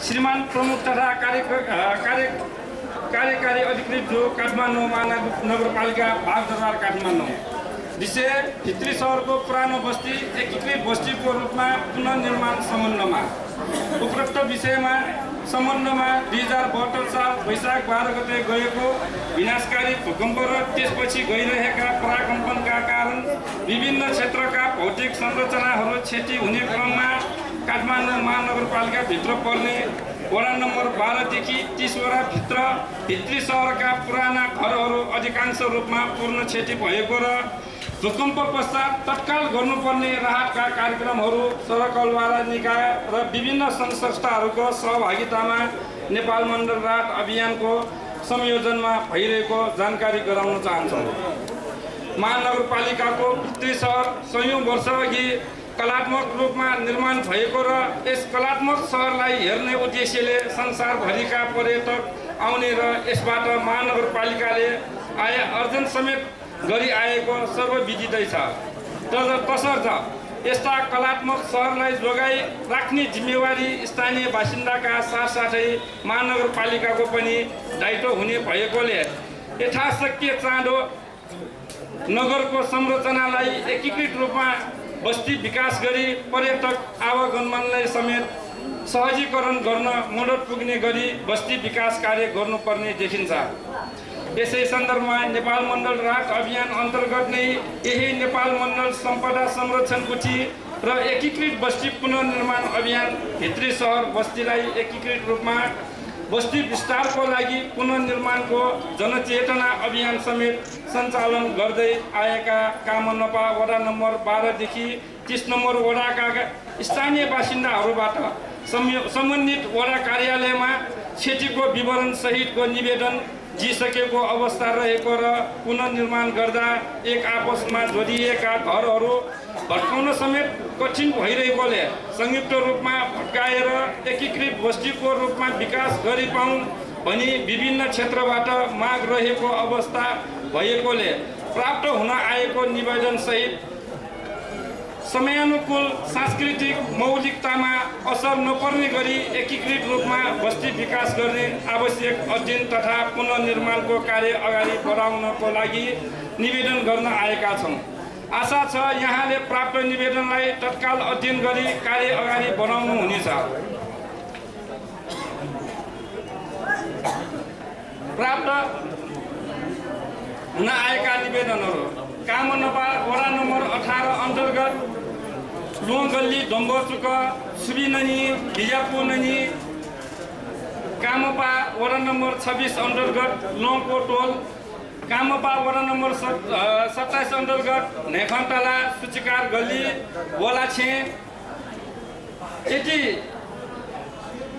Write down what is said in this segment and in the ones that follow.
श्रीमान प्रमुख तथा कार्यकारी अधिकृत जो काठमाडौँ महानगरपालिका बागदरबार काठमाडौँ विषय भित्री सहरको पुरानो बस्ती एकीकृत बस्तीको रूपमा पुनर्निर्माण सम्बन्धमा उपरोक्त विषयमा सम्बन्धमा 2072 साल वैशाख 12 गते गएको विनाशकारी भूकम्प र त्यसपछि गइरहेका पराकम्पनका कारण विभिन्न क्षेत्रका भौतिक संरचनाहरू क्षति हुने क्रममा काठमाडौँ महानगरपालिका भित्र पर्ने वडा नम्बर 12 देखि 30 वडा भित्री सहरका पुराना घरहरू अधिकांश रूपमा पूर्ण क्षति भएको र भूकम्प पश्चात तत्काल गर्नुपर्ने राहतका कार्यक्रमहरू सरकारवाला निकाय र विभिन्न सङ्घ संस्थाहरूको सहभागितामा नेपाल मण्डल राहत अभियानको संयोजनमा भइरहेको जानकारी गराउन चाहन्छौँ। महानगरपालिकाको भित्री सहर सयौं वर्षअघि कलात्मक रूपमा निर्माण भएको र यस कलात्मक सहरलाई हेर्ने उद्देश्यले संसारभरिका पर्यटक आउने र यसबाट महानगरपालिकाले आय अर्जन समेत गरी आएको सर्वविदितै छ। तसर्थ यस्ता कलात्मक सहरलाई जोगाई राख्ने जिम्मेवारी स्थानीय बासिन्दाका साथसाथै महानगरपालिकाको पनि दायित्व हुने भएकोले यथाशक्य चाँडो नगरको संरचनालाई एकीकृत रूपमा बस्ती विकास गरी पर्यटक आवागमनलाई समेत सहजीकरण गर्न मद्दत पुग्ने गरी बस्ती विकास कार्य गर्नुपर्ने देखिन्छ। यसै सन्दर्भमा नेपाल मण्डल राहत अभियान अन्तर्गत नै यही नेपाल मण्डल सम्पदा संरक्षण गुठी र एकीकृत बस्ती पुनर्निर्माण अभियान भित्री सहर बस्तीलाई एकीकृत रूपमा बस्ती विस्तारको लागि पुनर्निर्माणको जनचेतना अभियान समेत सञ्चालन गर्दै आएका कामनपा वडा नम्बर 12 देखि 30 नम्बर वडाका स्थानीय बासिन्दाहरूबाट सम्बन्धित वडा कार्यालयमा क्षतिको विवरण सहितको निवेदन दिइसकेको अवस्था रहेको र पुनर्निर्माण गर्दा एक आपसमा जोडिएका घरहरू भत्काउन समेत कठिन भइरहेकोले संयुक्त रूपमा भत्काएर एकीकृत बस्तीको रूपमा विकास गरिपाउन् भनी विभिन्न क्षेत्रबाट माग रहेको अवस्था भएकोले प्राप्त हुन आएको निवेदन सहित समयानुकूल सांस्कृतिक मौलिकतामा असर नपर्ने गरी एकीकृत रूपमा बस्ती विकास गर्ने आवश्यक अध्ययन तथा पुनर्निर्माणको कार्य अगाडि बढाउनको लागि निवेदन गर्न आएका छौँ। आशा छ यहाँले प्राप्त निवेदनलाई तत्काल अध्ययन गरी कार्य अगाडि बढाउनु हुनेछ। प्राप्त हुन आएका निवेदनहरू कामनपा वडा नम्बर 18 अन्तर्गत लोङगल्ली डम्बरचुक सुबिननी भिजापुननी कामपा वडा नम्बर 26 अन्तर्गत लोङको टोल कामपा वडा नम्बर 27 अन्तर्गत नेखन्तला सुचिकार गल्ली बोलाछे यति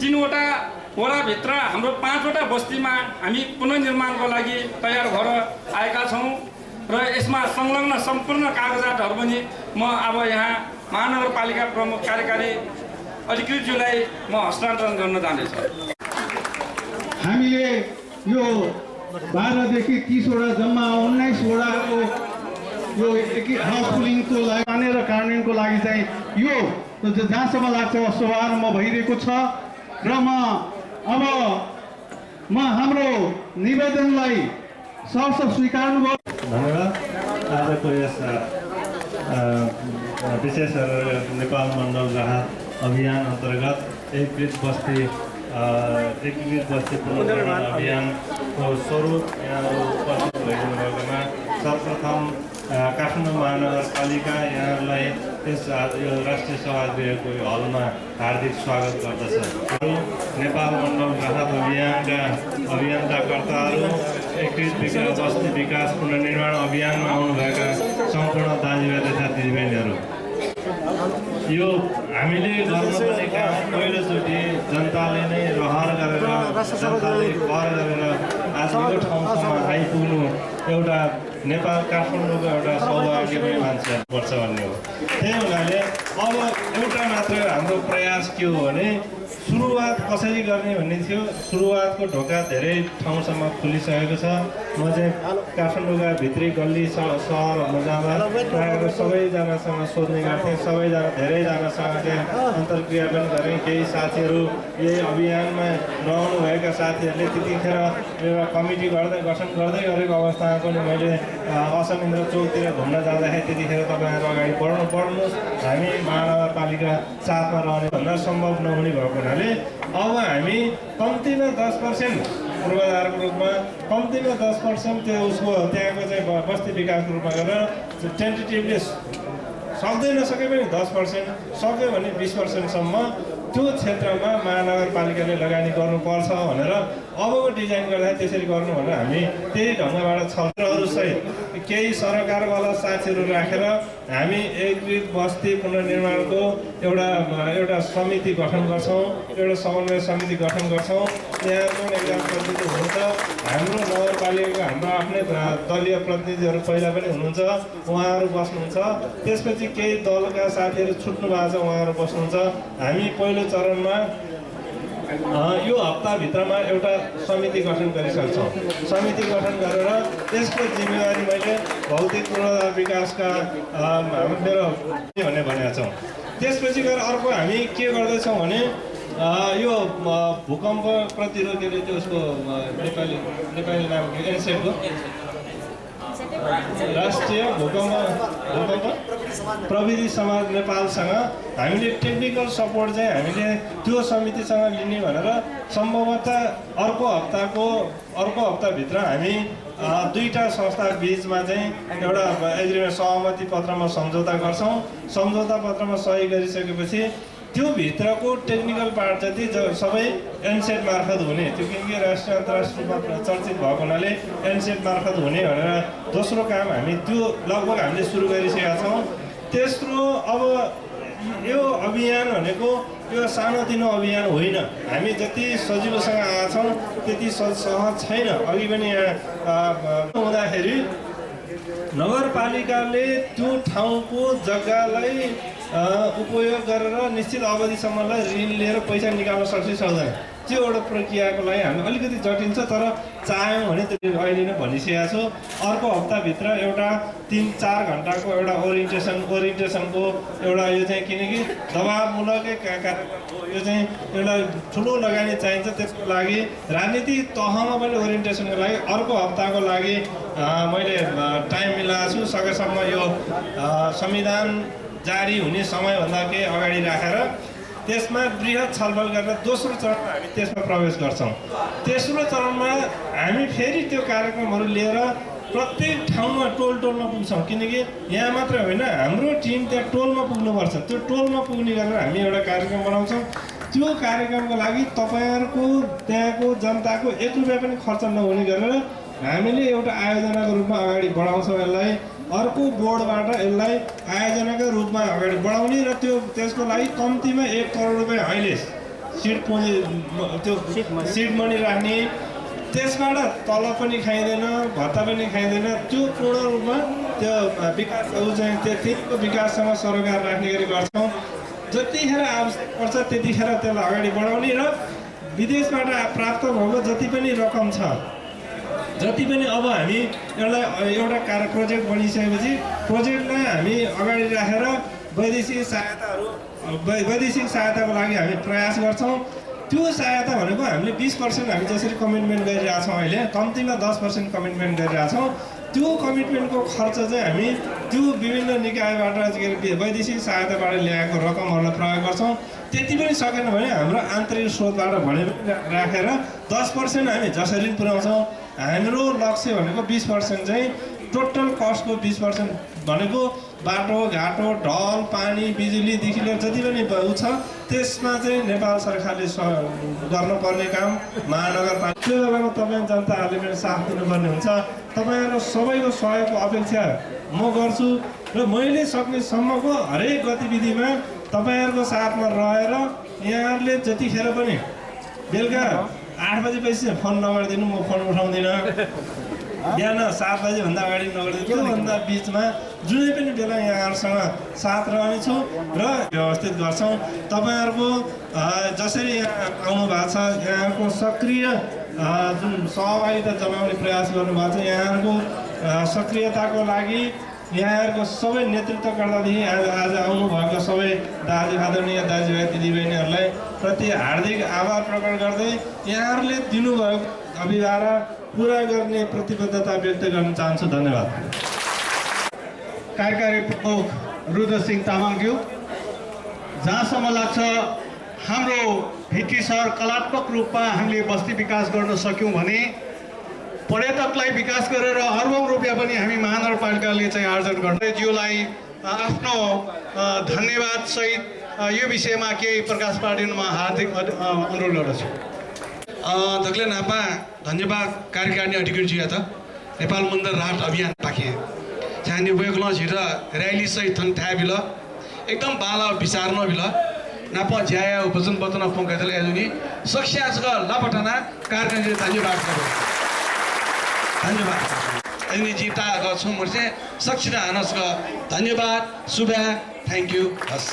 3 वटा वडाभित्र हाम्रो 5 वटा बस्तीमा हामी पुनर्निर्माणको लागि तयार भएर आएका छौँ र यसमा संलग्न सम्पूर्ण कागजातहरू पनि म अब यहाँ महानगरपालिका प्रमुख कार्यकारी अधिकृतज्यूलाई म हस्तान्तरण गर्न जाँदैछु। हामीले यो 12 देखि 30 वटा जम्मा 19 वडाको यो हाउस पुलिङको लागि र कार्यान्वयनको लागि चाहिँ यो जहाँसम्म लाग्छ शुभारम्भ भइरहेको छ र अब हाम्रो निवेदनलाई सहर्ष स्वीकार्नुभयो। धन्यवाद। आजको यस विशेष नेपाल मण्डल राहत अभियान अन्तर्गत एकीकृत बस्ती पुनर्निर्माण अभियानको स्वरूप यहाँहरू उपस्थित भइदिनु भएकोमा सर्वप्रथम काठमाडौँ महानगरपालिका यहाँहरूलाई यस राष्ट्रिय सभागृहको हलमा हार्दिक स्वागत गर्दछ। नेपाल मण्डल राहत अभियानका अभियन्ताकर्ताहरू एकीकृत बस्ती विकास पुनर्निर्माण अभियानमा आउनुभएका सम्पूर्ण दाजुभाइ तथा दिदीबहिनीहरू, यो हामीले गर्नुपर्ने काम पहिलोचोटि जनताले नै रहर गरेर जनताले कर गरेर आज यो ठाउँसम्म आइपुग्नु एउटा नेपाल काठमाडौँको एउटा सौभाग्यमय मान्छे पर्छ भन्ने हो। त्यही हुनाले अब एउटा मात्र हाम्रो प्रयास के हो भने सुरुवात कसरी गर्ने भन्ने थियो। सुरुवातको ढोका धेरै ठाउँसम्म खुलिसकेको छ। म चाहिँ काठमाडौँका भित्री गल्ली सहरहरूमा जाँदा प्रायः सबैजनासँग सोध्ने गर्थेँ। धेरैजनासँग चाहिँ अन्तर्क्रिया पनि गरेँ। केही साथीहरू यही अभियानमा रहनुभएका साथीहरूले त्यतिखेर एउटा कमिटी गठन गर्दै गरेको अवस्थामा पनि मैले असमिन्द्र चौकतिर घुम्न जाँदाखेरि त्यतिखेर तपाईँहरू अगाडि बढ्नुहोस्, हामी महानगरपालिका साथमा रहने भन्दा सम्भव नहुने भएको हुनाले अब हामी कम्तीमा 10% पूर्वाधारको रूपमा, कम्तीमा 10% त्यो उसको त्यहाँको चाहिँ बस्ती विकासको रूपमा गरेर टेन्टेटिभली सक्दै नसके पनि 10%, सक्यो भने 20%सम्म त्यो क्षेत्रमा महानगरपालिकाले लगानी गर्नुपर्छ भनेर अबको डिजाइन गर्दा त्यसरी गर्नु भनेर हामी त्यही ढङ्गबाट छलफलहरूसहित केही सरकारवाला साथीहरू राखेर हामी एकीकृत बस्ती पुनर्निर्माणको एउटा समिति गठन गर्छौँ, एउटा समन्वय समिति गठन गर्छौँ। त्यहाँ जुन एकजना प्रतिनिधि हुनुहुन्छ, हाम्रो नगरपालिकाको हाम्रो आफ्नै दलीय प्रतिनिधिहरू पहिला पनि हुनुहुन्छ, उहाँहरू बस्नुहुन्छ। त्यसपछि केही दलका साथीहरू छुट्नु भएको छ, उहाँहरू बस्नुहुन्छ। हामी पहिलो चरणमा यो हप्ताभित्रमा एउटा समिति गठन गरिसक्छौँ। समिति गठन गरेर त्यसको जिम्मेवारी मैले भौतिक पूर्वाधार विकासका मेरो भनेका छौँ। त्यसपछि गएर अर्को हामी के गर्दैछौँ भने यो भूकम्प प्रतिरोधी त्यो उसको नेपाली नाम के एनसेटको राष्ट्रिय भूकम्प प्रविधि समाज नेपालसँग हामीले टेक्निकल सपोर्ट चाहिँ हामीले त्यो समितिसँग लिने भनेर सम्भवतः अर्को हप्ताभित्र हामी दुईटा संस्था बिचमा चाहिँ एउटा एग्रिमेन्ट सहमति पत्रमा सम्झौता गर्छौँ। सम्झौता पत्रमा सही गरिसकेपछि त्यो भित्रको टेक्निकल पार्ट जति सबै एनसेट मार्फत हुने, त्यो किनकि राष्ट्रिय अन्तर्राष्ट्रिय रूपमा चर्चित भएको हुनाले एनसेट मार्फत हुने भनेर दोस्रो काम हामी त्यो लगभग हामीले सुरु गरिसकेका छौँ। तेस्रो अब यो अभियान भनेको यो सानोतिनो अभियान होइन। हामी जति सजिलोसँग आएका छौँ त्यति सहज छैन। अघि पनि यहाँ हुँदाखेरि नगरपालिकाले त्यो ठाउँको जग्गालाई उपयोग गरेर निश्चित अवधिसम्मलाई ऋण लिएर पैसा निकाल्न सक्छ सक्दैन, त्यो एउटा प्रक्रियाको लागि हामी अलिकति जटिल छ। तर चाह्यौँ भने त्यो अहिले नै भनिसकेको छु। अर्को हप्ताभित्र एउटा 3-4 घन्टाको एउटा ओरिएन्टेसनको एउटा यो चाहिँ किनकि दबावमूलकै यो चाहिँ एउटा ठुलो लगानी चाहिन्छ। त्यसको लागि राजनीतिक तहमा पनि ओरिएन्टेसनको लागि अर्को हप्ताको लागि मैले टाइम मिलाएको छु। सकेसम्म यो संविधान जारी हुने समयभन्दा केही अगाडि राखेर त्यसमा बृहत छलफल गरेर दोस्रो चरणमा हामी त्यसमा प्रवेश गर्छौँ। तेस्रो चरणमा हामी फेरि त्यो कार्यक्रमहरू लिएर प्रत्येक ठाउँमा टोलमा पुग्छौँ। किनकि यहाँ मात्रै होइन, हाम्रो टिम त्यहाँ टोलमा पुग्नुपर्छ। त्यो टोलमा पुग्ने गरेर हामी एउटा कार्यक्रम बनाउँछौँ। त्यो कार्यक्रमको लागि तपाईँहरूको त्यहाँको जनताको 1 रुपियाँ पनि खर्च नहुने गरेर हामीले एउटा आयोजनाको रूपमा अगाडि बढाउँछौँ। यसलाई अर्को बोर्डबाट यसलाई आयोजनाको रूपमा अगाडि बढाउने र त्यसको लागि कम्तीमा 1 करोड रुपियाँ अहिले सिड पुँजी त्यो सिड मनी राख्ने, त्यसबाट तलब पनि खाइँदैन, भत्ता पनि खाइँदैन। त्यो पूर्ण रूपमा त्यो विकास चाहिँ त्यतिको विकाससँग सरोकार राख्ने गरी गर्छौँ। जतिखेर आवश्यक पर्छ त्यतिखेर त्यसलाई अगाडि बढाउने र विदेशबाट प्राप्त भएको जति पनि रकम छ, जति पनि अब हामी यसलाई एउटा प्रोजेक्ट बनिसकेपछि प्रोजेक्टलाई हामी अगाडि राखेर वैदेशिक सहायताको लागि हामी प्रयास गर्छौँ। त्यो सहायता भनेको हामीले 20% हामी जसरी कमिटमेन्ट गरिरहेछौँ, अहिले कम्तीमा 10% कमिटमेन्ट गरिरहेछौँ। त्यो कमिटमेन्टको खर्च चाहिँ हामी त्यो विभिन्न निकायबाट वैदेशिक सहायताबाट ल्याएको रकमहरूलाई प्रयोग गर्छौँ। त्यति पनि सकेन भने हाम्रो आन्तरिक स्रोतबाट भने राखेर 10% हामी जसरी पुर्याउँछौँ। हाम्रो लक्ष्य भनेको 20% चाहिँ टोटल कस्टको 20% भनेको बाटो घाटो ढल पानी बिजुलीदेखि लिएर जति पनि छ त्यसमा चाहिँ नेपाल सरकारले गर्नुपर्ने काम महानगरपालिका त्यो जग्गामा तपाईँ जनताहरूले पनि साथ दिनुपर्ने हुन्छ। तपाईँहरूको सबैको सहयोगको अपेक्षा म गर्छु र मैले सक्नेसम्मको हरेक गतिविधिमा तपाईँहरूको साथमा रहेर यहाँहरूले जतिखेर पनि बेलुका 8 बजेपछि फोन नगरिदिनु, म फोन उठाउँदिनँ। बिहान 7 बजेभन्दा अगाडि नगरिदिनु। त्योभन्दा बिचमा जुनै पनि बेला यहाँहरूसँग साथ रहनेछौँ र व्यवस्थित गर्छौँ। तपाईँहरूको जसरी यहाँ आउनु भएको छ यहाँको सक्रिय जुन सहभागिता जनाउने प्रयास गर्नुभएको छ यहाँहरूको सक्रियताको लागि यहाँहरूको सबै नेतृत्वकर्तादेखि आज आउनुभएको सबै आदरणीय दाजुभाइ दिदीबहिनीहरूलाई प्रति हार्दिक आभार प्रकट गर्दै यहाँहरूले दिनुभएको अभिभावना पुरा गर्ने प्रतिबद्धता व्यक्त गर्न चाहन्छु। धन्यवाद। कार्यकारी प्रमुख रुद्रसिंह तामाङज्यू, जहाँसम्म लाग्छ हाम्रो भित्री सहर कलात्मक रूपमा हामीले बस्ती विकास गर्न सक्यौँ भने पर्यटकलाई विकास गरेर अर्बौं रुपियाँ पनि हामी महानगरपालिकाले चाहिँ आर्जन गर्ने ज्यूलाई आफ्नो धन्यवाद सहित यो विषयमा केही प्रकाश पार्दिनुमा हार्दिक अनुरोध गर्दछु। दक्ले नापा धन्यवाद कार्यकारिणी अधिकृतजी आता नेपाल मन्दर राहत अभियान पाखे छानी वेगलो छिरा रैली सहित थन था बिल एकदम बाला विचार न बिल नापा ज्याया उपजन बतना पंकजल एजुनी सक्ष्यास ग लापटना कार्यकारिणी धन्यवाद गरे धन्यवाद एजुनी जीता ग छु मर्से सक्ष्यता हनस ग धन्यवाद शुभ थ्यांक यू हस